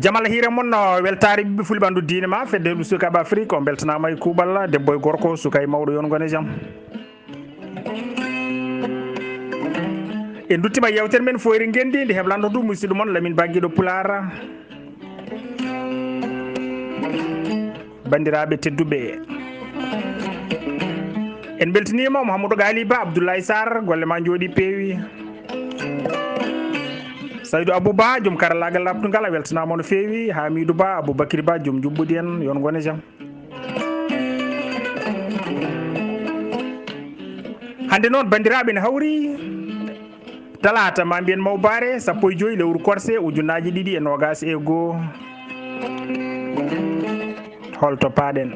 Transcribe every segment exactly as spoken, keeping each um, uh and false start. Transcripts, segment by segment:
Jam Allah hiire mon, no weltaare ɓiɓɓe fulɓe ɓanndu diine ma, fedde heɓɓe sukaaɓe Afrik, on mbeltanaama e kuuɓal, debbo e gorko, suka e mawɗo, yo on ngone jam. En nduttima e yewtere men Fooyre Ngenndi, nde heblanto du musidɗo mon Lamin Ba Giɗo Pulaar. Banndiraaɓe tedduɓe, en mbeltiniima Mouhamadou Ghali Ba, Abdoulaye Sarr, golle ma njooɗi peewi. Saydou Abou Ba, joom karallaagal laaɓtungal, a weltanaama no feewi. Hamidou Ba, Aboubacry Ba, joom njuɓɓudi en, yo on ngone jam. Hannde noon, banndiraaɓe, ne hawri talaata, ma mbiyen mawbaare, sappo e joy lewru korse, ujunnaaji ɗiɗi e noogaas e goo. Holto paaɗen?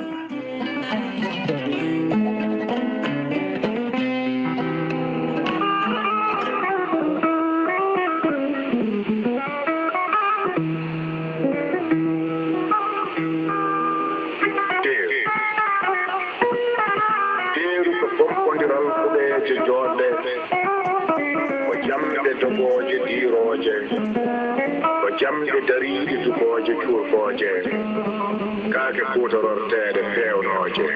Teeru. Teeru ko bompondiral kuɓeeje joɗɗe, ko jamɗe dogooje diirooje, ko jamɗe dariiɗe dugooje cuurkooje, kaake kuutororteeɗe peewnooje,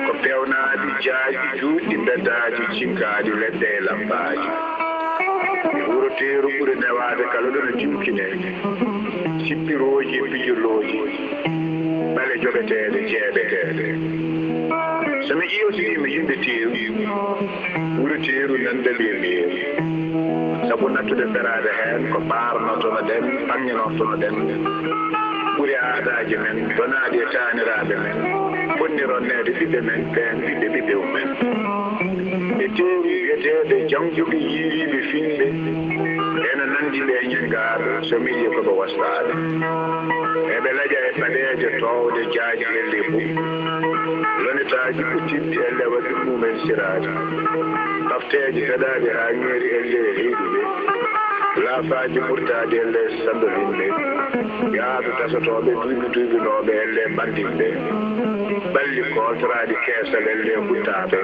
ko peewnaaɗi jaayɗi juutɗi mbeddaaji cinkaaɗi leɗɗe e lampaaji. E wuro Teeru ɓuri newaade kala ɗo no jimkine, sippirooji e pijirlooji, ɓale joɓeteeɗe, jeeɓeteeɗe. So mi ƴeewtirii mi yimɓe Teeru, wuro Teeru nan dali e meeru. Sabu nattude feraade heen ko paarnotono ɗen, paŋŋinortono ɗen, ɓuri aadaaji men, donaaɗi e taaniraaɓe men, fotni ronneede ɓiɓɓe men, ɓeen ɓiɓɓe ɓiɓɓe mumen. E Teeru wiyeteeɓe jannguɓe, yiiriiɓe, finɓe, ena nanndi ɓe ñenngaaɓe, so miijii ko ɓe wastaaɓe. Eɓe laƴa e paɗeeje toowɗe jaajɗe ellee buy, lonetaaji ɓuttinɗi ellee waɗi mumen siraaji, ɓafteeje feɗaaɗe haa ñeeri ellee heyɗuɓe, laafaaji ɓurtaaɗi ellee sanndolinɓe, yahdu tasotooɓe duuɓi duubinooɓe ellee banndinɓe, ɓalli kooltoraaɗi keesal ellee huttaaɓe,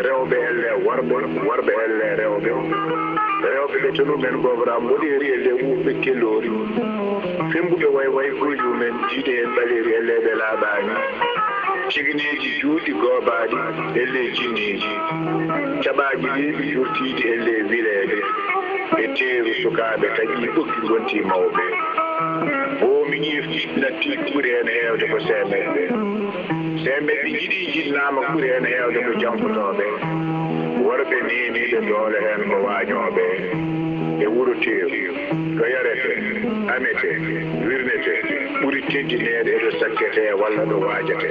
rewɓe ellee worɓe, worɓe ellee rewɓe, rewɓe ɓe tonu men gobra mboɗeeri ellee wuufɓe kelloori, femmbuɓe way way gooji mumen, jiiɗe heen ɓaleeri ellee ɓe laaɓaani, cegineeji juutɗi goobaaɗi ellee jinneeji, caɓaaji leeɓi jurtiiɗi ellee wileede, e Teeru sukaaɓe taƴii ɓoggi ngontii mawɓe. Boomi ƴiifti natti ɓuri heen heewde ko seemedɓe. Seemedɓe jiɗi jiɗnaama ɓuri heen heewde ko jankotooɓe. Worɓe neeniiɓe doole heen ko waañooɓe. E wuro Teeru, ɗo yarete, amete, wirnete, ɓuri teddineede e ɗo sakkete walla ɗo waajete.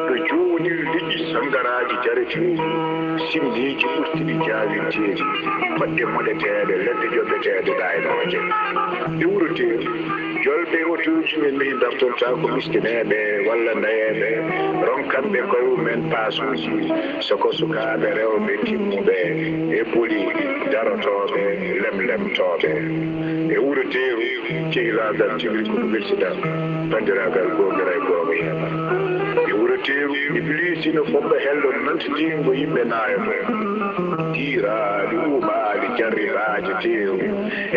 Ɗo joowoniri liƴƴi sanngaraaji jareteeɗi, sinniiji ɓurtiɗi jaawinteeɗi, koɗɗe moɗeteeɗe, leɗɗe joɓeteeɗe ɗaaynooje. E wuro Teeru, jolɓe e otooji ɓe mbeyi dartortaako miskineeɓe walla nayeeɓe, ronkanɓe koye mumen paasuuji, soko sukaaɓe rewɓe timmuɓe e boli darotooɓe, lemlemtooɓe. E wuro Teeru, cehilaagal tigi rigi ko welsital, banndiraagal goonga e goonga yeeɓa. E wuro Teeru, Ibliisi no fomba hello nantidiingo yimɓe naayoto. Diiraaɗi, uuɓaaɗi, jarribaaji Teeru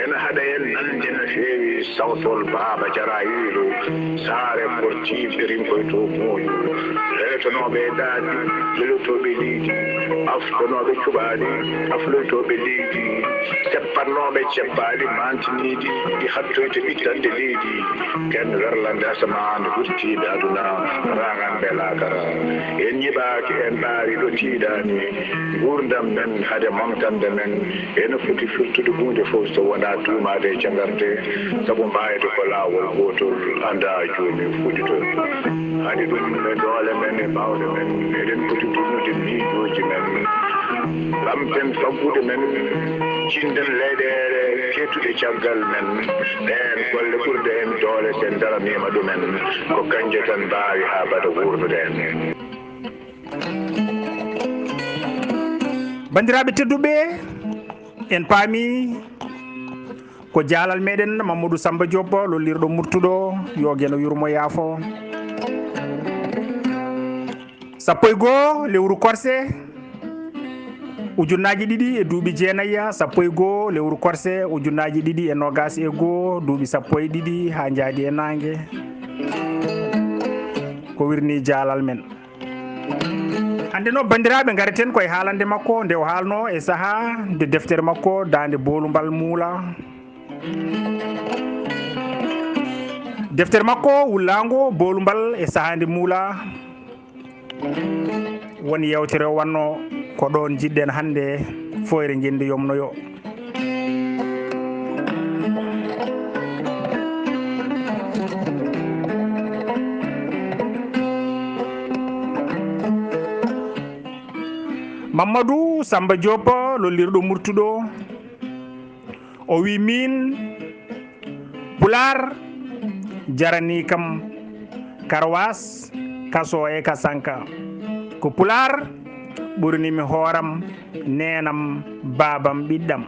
ena haɗa en nande no feewi sawtol Baaba Jaraayiiɗo, saare Portiiɓe rinkoyto mooƴu, rewetonooɓe e ɗaɗi, lelotooɓe leydi, aftonooɓe cuɓaaɗi, afloytooɓe leydi, seppannooɓe ceppaali maantiniiɗi, ɗi hattoyta ɓittande leydi, ken werlande asamaan, hurtiiɓe aduna, raŋanɓe laakara. En nyiɓaaki, en ɗaari ɗo tiiɗaani, nguurndam men hade moŋtande men, ena foti firtude huunde fof so wonaa tuumaade e jaŋarde, sabu mbaayde ko laawol gootol, anndaa joomum fuɗɗitoo. Hani ɗum e doole men, e baawɗe men, eɗen poti durnude miijooji men, ɓamten faggude men, cinden leyɗeele keedduɗe caggal men, ɗeen golle ɓurɗe en doole, so en daraniima ɗumen, ko kanje tan mbaawi haa bada wuurnude en. Banndiraaɓe tedduɓe, en paami ko jaalal meɗen Mamadou Samba Diop, lollirɗo Murtuɗo, yo Geno yurmo yaafo. Sappo e goo lewru korse, Ujunnaaji ɗiɗi e duuɓi jeenayya, sappo e goo lewru korse, ujunnaaji ɗiɗi e noogaas e goo, duuɓi sappo e ɗiɗi haa njaadi e naange. Ko wirnii jaalal men. Hannde noon, banndiraaɓe, ngareten ko e haalande makko nde o haalnoo e sahaa nde deftere makko Daande Boolumbal muulaa. Deftere makko wullaango Boolumbal e sahaa nde muulaa. Won yeewtere o wannoo, ko ɗoon njiɗɗen hannde Fooyre Ngenndi yomnoyoo. Mamadou Samba Diop, lollirɗo Murtuɗo, o wi miin, Pulaar jaranii kam karwaas, kaso e kasanka. Ko Pulaar ɓurni mi hooram, neenam, baabam, ɓiɗɗam.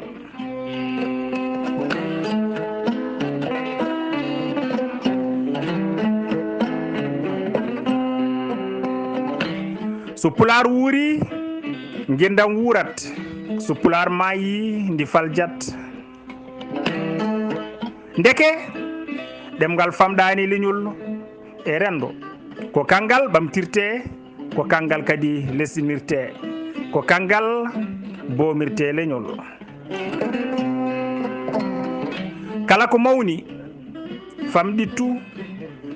So Pulaar wuuri, ngenndam wuurat. So Pulaar maayi, ndi faljat. Ndeke, ɗemngal famɗaani leñol e renndo. Ko kanngal ɓamtirtee, ko kanngal kadi lesɗinirtee, ko kanngal boomirtee leñol. Kala ko mawni, famɗittu,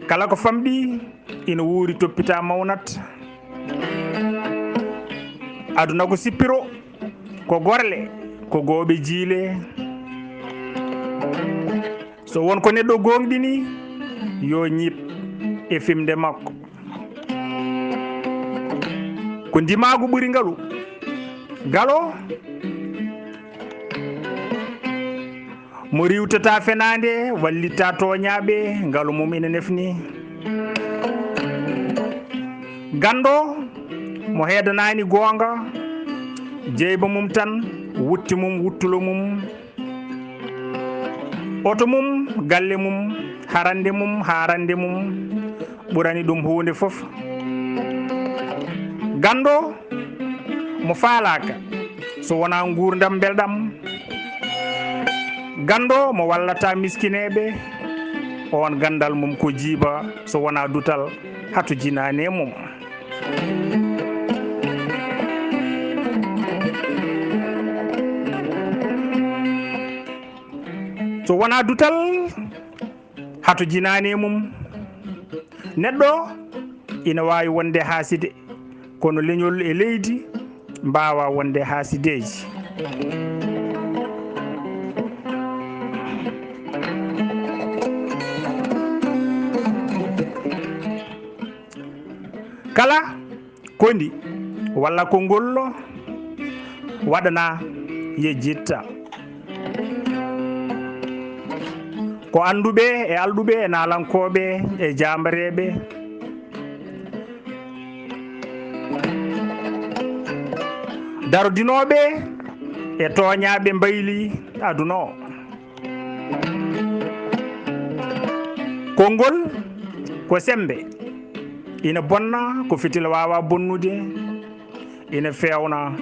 kala ko famɗi, ina wuuri, toppitaa, mawnat. Aduna ko sippiro, ko gorle, ko gooɓe jiile. So won ko neɗɗo gooŋɗini, yo ñiiɓ e fimde makko. Ko ndimaagu ɓuri ngalu. Galo mo riiwtataa fenaande, wallitaa tooñaaɓe, ngalu mum ina nefni. Ganndo mo heedanaani goonga, jeyba mum tan, wutte mum, wuttulo mum, oto mum, galle mum, harande mum, haarande mum, ɓurani ɗum huunde fof. Ganndo mo faalaaka, so wonaa nguurndam mbelɗam. Ganndo mo wallataa miskineeɓe, oon ganndal mum ko jiiba, so wonaa dutal, hatojinaani e mum. So wonaa dutal, hatojinaani e mum. Neɗɗo ina waawi wonde haaside, kono leñol e leydi mbaawaa wonde haasideeji. Kala kondi walla konngol waɗanaa yejjitta. Ko annduɓe e alɗuɓe e naalankooɓe e jaambareeɓe, darodinooɓe e tooñaaɓe mbayli aduna o. Konngol ko semmbe, ina bonna ko fitila waawaa bonnude, ina feewna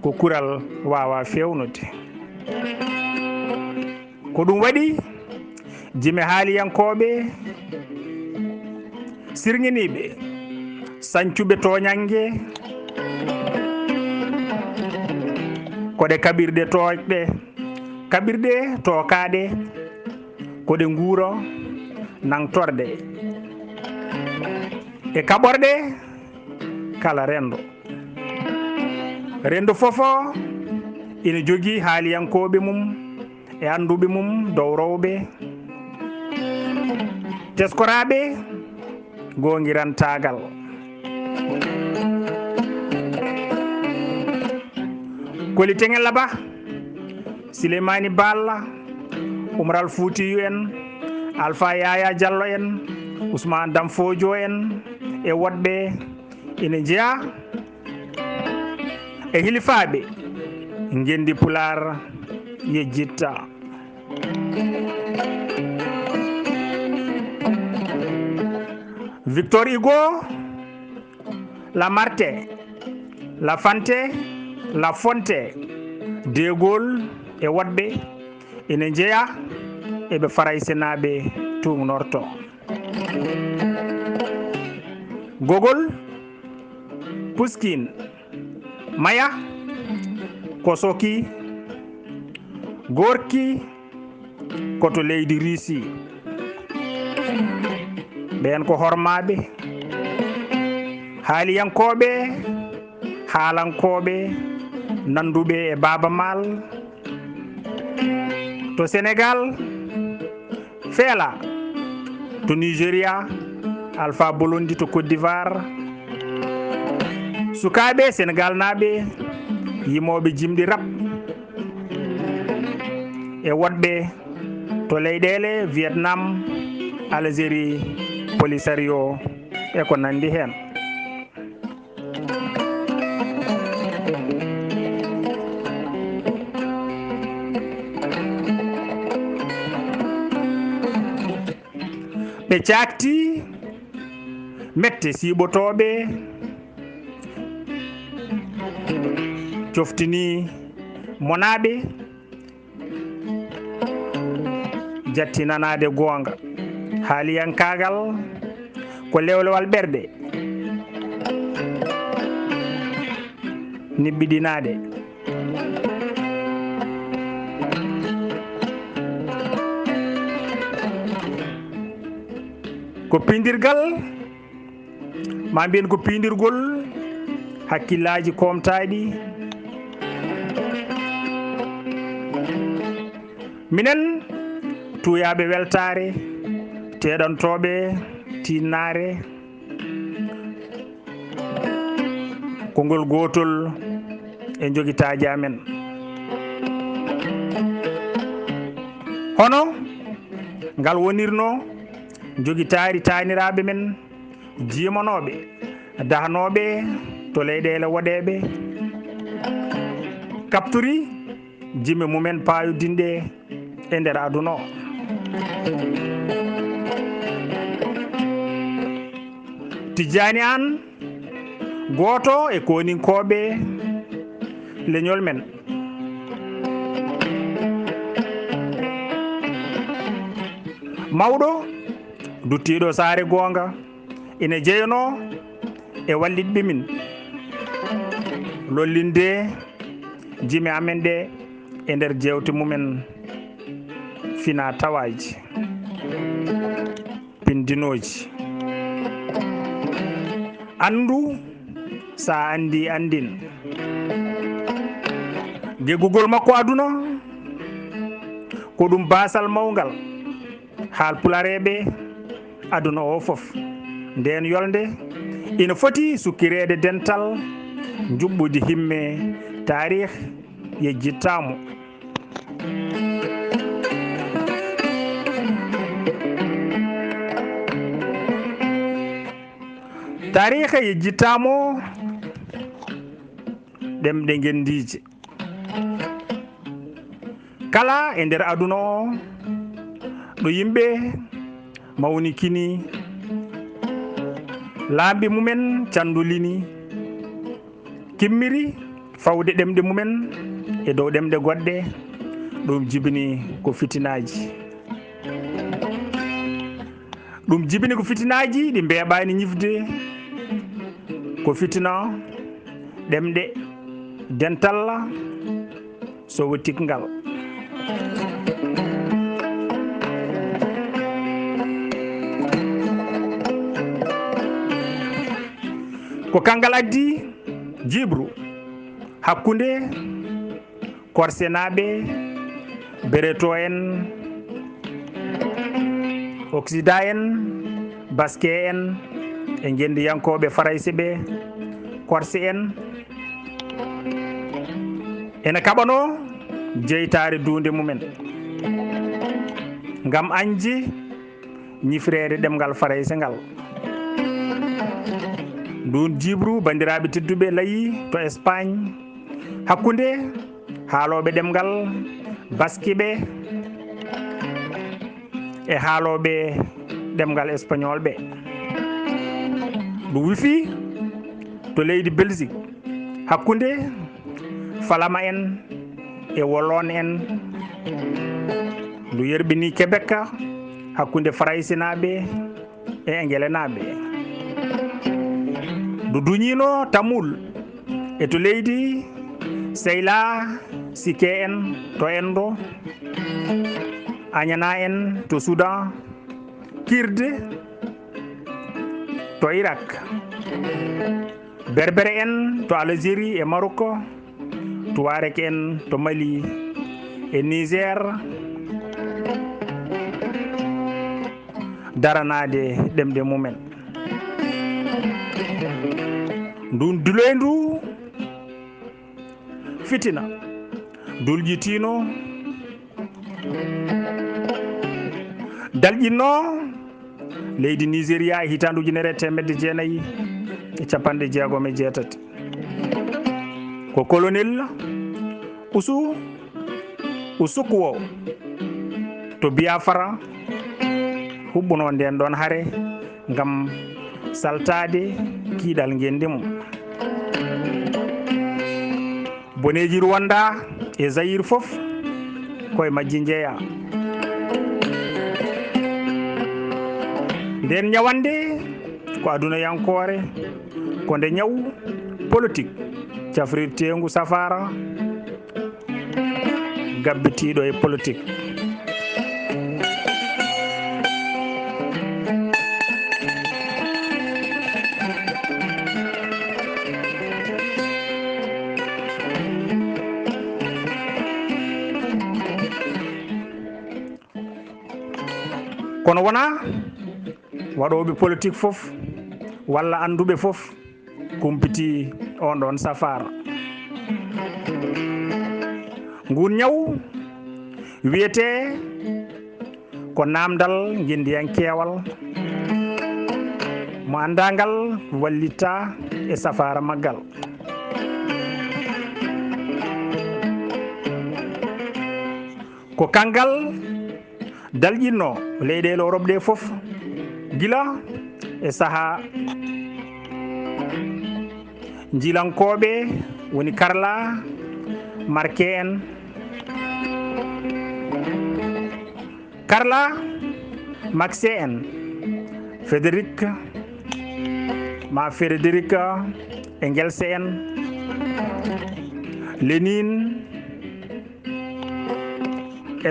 ko kural waawaa feewnude. Ko ɗum waɗi jime haaliyankooɓe sirŋiniiɓe, sañcuɓe tooñannge, ko ɗe kaɓirɗe tooñɗe, kaɓirɗe tookaaɗe, ko ɗe nguuro nangtorɗe e kaɓorɗe kala renndo. Renndo fof o ina jogii haaliyankooɓe mum e annduɓe mum dowrowɓe, teskoraaɓe goongirantaagal. Koli Teŋella Ba, Sileymaani Baal, Umar Al Fuutiyu en, Alfaa Yaayaa Jallo en, Usmaan Dam Foojo en e woɗɓe ina njeyaa e hilifaaɓe ngenndi Pulaar yejjitta. Victor Hugo, Lamartine, Lafontaine, La Fonte, De Gaulle e woɗɓe ina njeya e ɓe Faraysenaaɓe tuugnortoo. Gogol, Puskin, Maya, Kosoki, Gorki, ko to leydi Riisi. Ɓeen ko hormaaɓe, haaliyankooɓe, haalankooɓe, nannduɓe e Baaba Maal. To Senegaal, Feela. To Nigeria, Alpha Blondy. To Côte d'Ivoire, sukaaɓe Senegaalnaaɓe yimooɓe jimɗi rap e woɗɓe to leyɗeele Vietnam, Algérie, Polisario e ko nanndi heen. Ɓe caakti mette siiɓotooɓe, coftini monaaɓe, jatti nanaade goonga. Haaliyankaagal ko lewlewal ɓerɗe, niɓɓiɗinaade. Ko piindirgal, maa mbiyen ko piindirgol hakkillaaji koomtaaɗi. Minen tuuyaaɓe weltaare, teeɗantooɓe tiinnaare, konngol gootol e njogitaaji amen. Hono ngal wonirnoo njogitaari taaniraaɓe men, jiimanooɓe, dahnooɓe to leyɗeele woɗeeɓe, kaɓtori jime mumen paayodinɗe e nder aduna o. Tijjaani Aan, gooto e kooninkooɓe leñol men, mawɗo duttiiɗo saare goonga, ina jeyanoo e wallitɓe min lollinde jime amen ɗe e nder jeewte mumen fina tawaaji, pindinooji. Anndu, so a anndi, anndin. Geggugol makko aduna, ko ɗum baasal mawngal. Haalpulareeɓe aduna o fof, ndeen yolnde ina foti sukkireede dental njuɓɓudi himme, taarih yejjittaamo. Taariika yejjittaamo ɗemɗe ngenndiije. Kala e nder aduna o, ɗo yimɓe mawnikini laamɓe mumen, candolini, kimmiri fawde ɗemɗe mumen e dow ɗemɗe goɗɗe, ɗum jibini ko fitinaaji. Ɗum jibini ko fitinaaji ɗi mbeeɓaani ñifde, ko fitina ɗemɗe, dental sowotigal. Ko kangal addi jiiɓru hakkunde Korsenaaɓe, Bereto en, Oksida en, Baske en, e ngenndiyankooɓe Farayse ɓe, Korse en, ene kaɓanoo jeytaare duunde mumen ngam añde ñifreede ɗemngal Farayse ngal. Nduun jiiɓru, banndiraaɓe tedduɓe, layii to Espagne hakkunde haalooɓe ɗemngal Baski ɓe e haalooɓe ɗemngal Espagnol ɓe. Ɗum wifii to leydi Belgique hakkunde Falama en e Woloon en. Ndu yerɓini Kebek hakkunde Faraysinaaɓe e Engelenaaɓe. Ndu duñiino Tamul e to leydi Seyla Sike en to Endo, Añana en to Sudan, Kirde to Irak, Berbere en to Algérie e Maroko, Tuareg en to Mali e Niger, daranaade ɗemɗe mumen. Ndun duloyndu fitina dulƴitiino, dalƴinno leydi Nigeria e hitaande ujunere e teemedde jeenayi e capanɗe jeegom e jeetati. Ko colonel Usu, Usukwo to Biafra huɓɓuno ndeen ɗoon hare ngam saltaade kiiɗal ngenndi mum. Boneeji Rwanda e Zaïre fof ko e majji njeyaa. Ndeen ñawannde ko adunayankoore, ko nde ñaw politik cafrirteengu safaara gabbitiiɗo e politik. Kono wonaa waɗooɓe politik fof walla annduɓe fof kumpitii oon ɗoon safaara. Nguun ñaw wiyetee ko naamndal ngenndiyankeewal mo anndaangal wallitta e safaara maggal. Ko kanngal dalƴinno leyɗeele Orop ɗe fof, gila e sahaa njiilankooɓe woni Karla Marke en, Karla Makse en, Frederick ma Frederick Engels en, Lenin,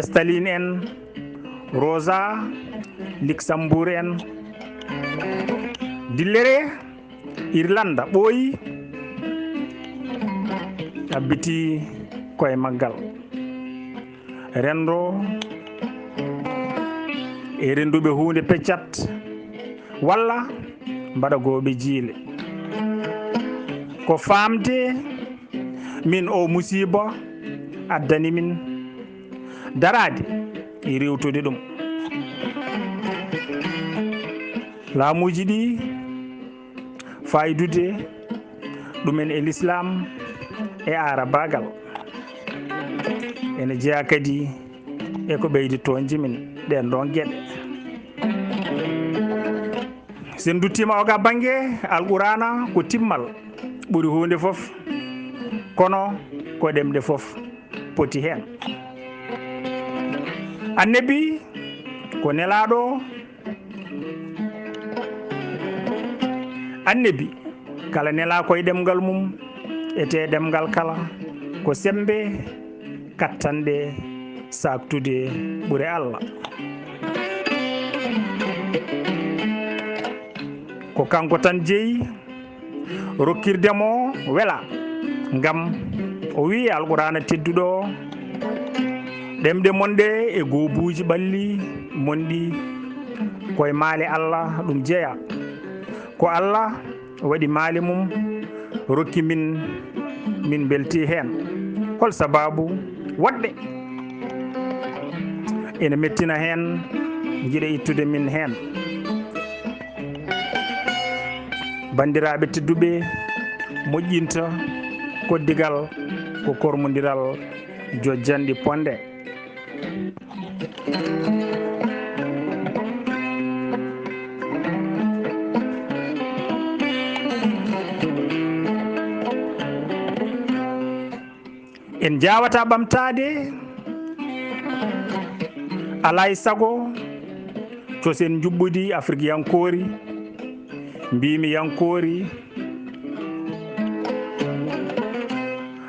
Stalin en, Rosa Luxembourg en. Dillere Irlanda ɓooyi, ɗabbiti koye maggal. Renndo e rennduɓe huunde peccat walla mbaɗagooɓe jiile. Ko faamde min o musiiba addani min daraade e riiwtude ɗum. Laamuuji ɗi faydude ɗumen e Lislaam e aarabaagal. Ene jeyaa kadi e ko ɓeydi toonji min ɗeen ɗoon geɗe. So en nduttiima oga bannge, Alquraana ko timmal ɓuri huunde fof, kono ko ɗemɗe fof poti heen. Annabi ko nelaaɗo, Annabi kala nelaa koye ɗemngal mum, etee ɗemngal kala ko semmbe kattanɗe saaktude ɓure Allah. Ko kanko tan jeyi rokkirde mo wela, ngam o wi'i Alquraana tedduɗo o, "Ɗemɗe mon ɗe e goobuuji ɓalli mon ɗi, koye maale Allah ɗum jeyaa. Ko Allah waɗi maale mum, rokki min, min mbeltii heen. Hol sabaabu woɗɓe ene mettina heen, njiɗa ittude min heen?" Banndiraaɓe tedduɓe, moƴƴinta koddigal ko kormondiral jojjanɗi ponde. En njaawataa ɓamtaade, alaa e sago, cosen njuɓɓudi Afrikyankoori, mbiimiyankoori,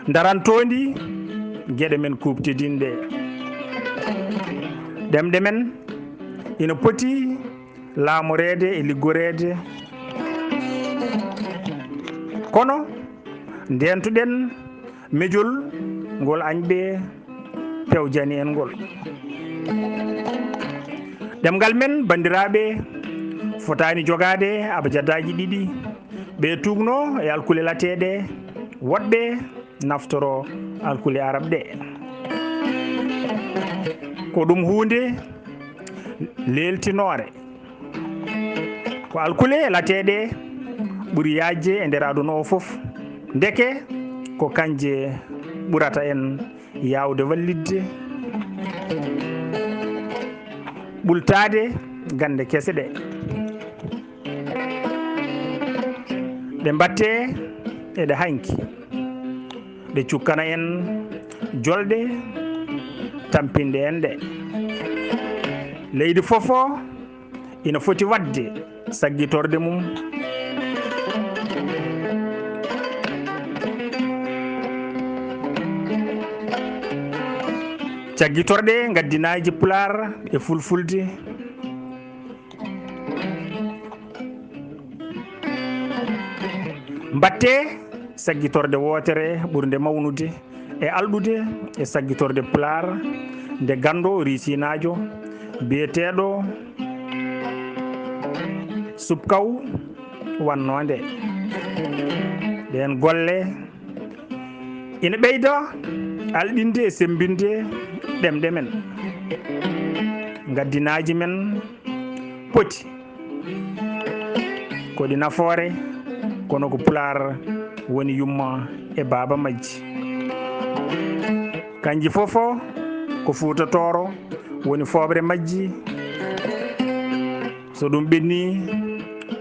ndarantoondi geɗe men kuuɓtidinɗe. Ɗemɗe men ina poti laamoreede e liggoreede. Kono ndeentuɗen mejol ngol añɓe pewjani en ngol. Ɗemngal men, banndiraaɓe, fotaani jogaade abjadaaji ɗiɗi. Ɓe tuugno e alkule lateeɗe, woɗɓe naftoro alkule arab ɗe. Ko ɗum huunde leeltinoore. Ko alkule lateeɗe ɓuri yaajde e nder aduna o fof. Ndeke ko kanje ɓurata en yaawde wallitde ɓultaade gannde kese ɗe. Ɗe mbatte eɗe hanki. Ɗe cukkana en jolɗe tampinɗe en ɗe. Leydi fof o ina foti waɗde saggitorde mum. Caggitorɗe ngaddinaaji Pulaar e Fulfulde. Mbatte saggitorde wootere ɓurnde mawnude e alɗude e saggitorde Pulaar nde ganndo riisinaajo biyeteeɗo Subkaw wannoo nde. Ɗeen golle ina ɓeyda alɗinde e semmbinde ɗemɗe men. Ngaddinaaji men poti ko ɗi nafoore, kono ko Pulaar woni yumma e baaba majji. Kanji fof o ko Fuuta Tooro woni fooɓre majji. So ɗum ɓennii,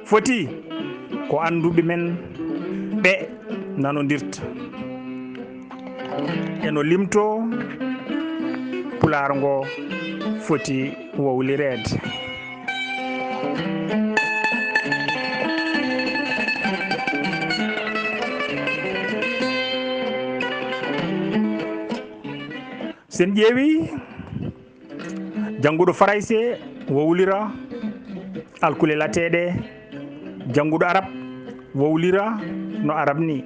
foti ko annduɓe men ɓe nanondirta. E no limto Pulaar ngo foti wowlireede. Sen ƴeewi, jannguɗo Farayse wowlira alkule lateeɗe, jannguɗo Arab wowlira no Arab ni.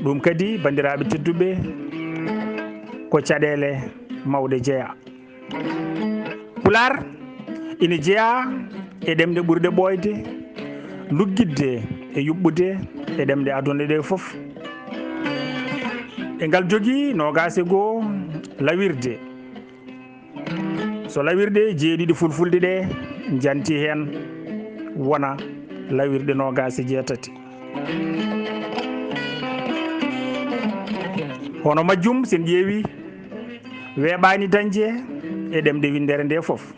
Ɗum kadi, banndiraaɓe tedduɓe, ko caɗeele mawɗe jeyaa. Pulaar ina jeyaa e ɗemɗe ɓurɗe ɓooyde, luggitde e yuɓɓude e ɗemɗe aduna ɗe fof. E ngal jogii noogaas e goo lawirde. So lawirɗe jeeɗiɗi fulfulde ɗe njanti heen, wona lawirɗe noogaas e jeetati. Hono majjum, sen ƴeewi, weeɓaani dañde e ɗemɗe winndere nde fof.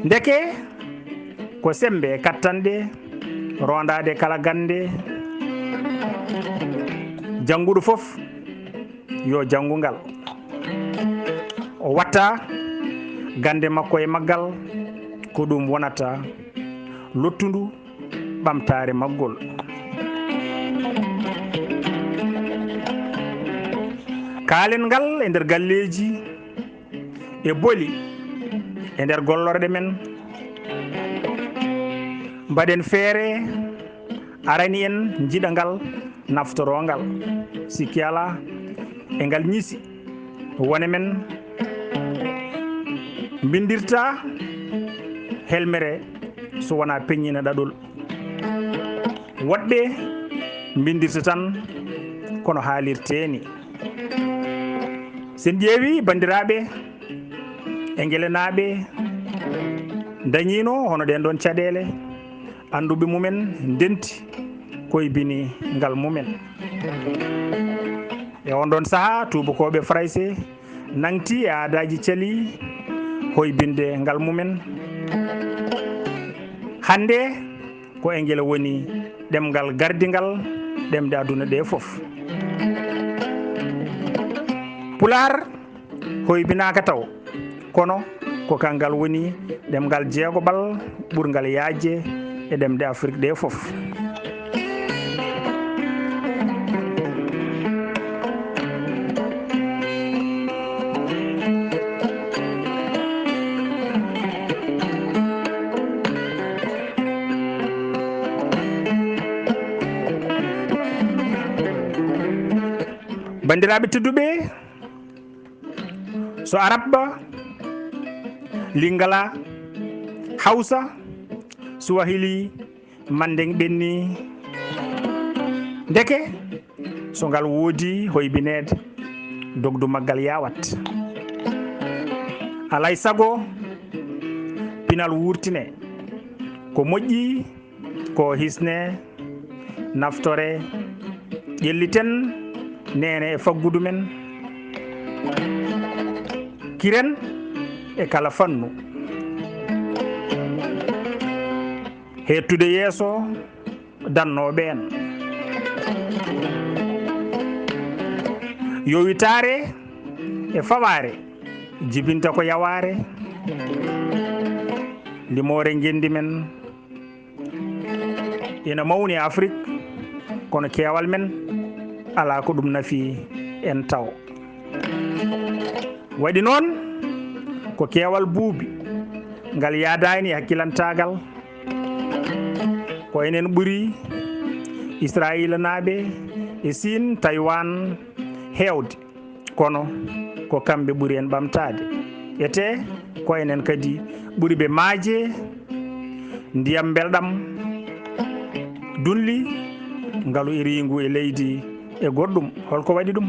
Ndeke ko semmbe e kattanɗe, rondaade kala gannde, jannguɗo fof yo janngu ngal. O watta gannde makko e maggal, ko ɗum wonata lottundu ɓamtaare maggol. Kaalen ngal e nder galleeji e boli e nder gollorɗe men. Mbaɗen feere arani en njiɗa ngal, naftoroo ngal. Sikki alaa, e ngal ñisi wone men mbindirta helmere so wonaa peññina ɗaɗol. Woɗɓe mbindirta tan kono haalirtee ni. Sen ƴeewi, banndiraaɓe, e ngelenaaɓe ndañiino hono ɗeen ɗoon caɗeele, annduɓe mumen ndenti koybini ngal mumen. E on ɗoon sahaa, tuubakooɓe Farayse nangti e aadaaji cali hoybinde ngal mumen. Hannde ko engele woni ɗemngal gardingal ɗemɗe aduna ɗe fof. Pulaar hoybinaaka taw, kono ko kanngal woni ɗemngal jeegoɓal ɓurngal yaajde e ɗemɗe Afrik ɗee fof. Banndiraaɓe tedduɓe, so Arab, Lingala, Hawsa, Suwahili, Mandeng ɓenni, ndeke so ngal woodi hoybineede, dogdu maggal yawat. Alay sago, pinal wurtine, ko moƴƴi ko hisne, naftore, ƴelliten neene e faggudu men, kiren e kala fannu. Heedtude yeeso dannooɓe en. Yowitaare e fawaare jibinta ko yawaare, limoore ngenndi men. Ina mawni Afrik, kono keewal men alaa ko ɗum nafi en taw. Waɗi noon ko keewal buubi, ngal yaadaani e hakkilantaagal. Ko enen ɓuri Israayiilanaaɓe e Siin, Taywaan heewde, kono ko kamɓe ɓuri en ɓamtaade. Etee ko enen kadi ɓuri ɓe maaje, ndiyam mbelɗam, dunli, ngalu e riingu e leydi e goɗɗum. Holko waɗi ɗum?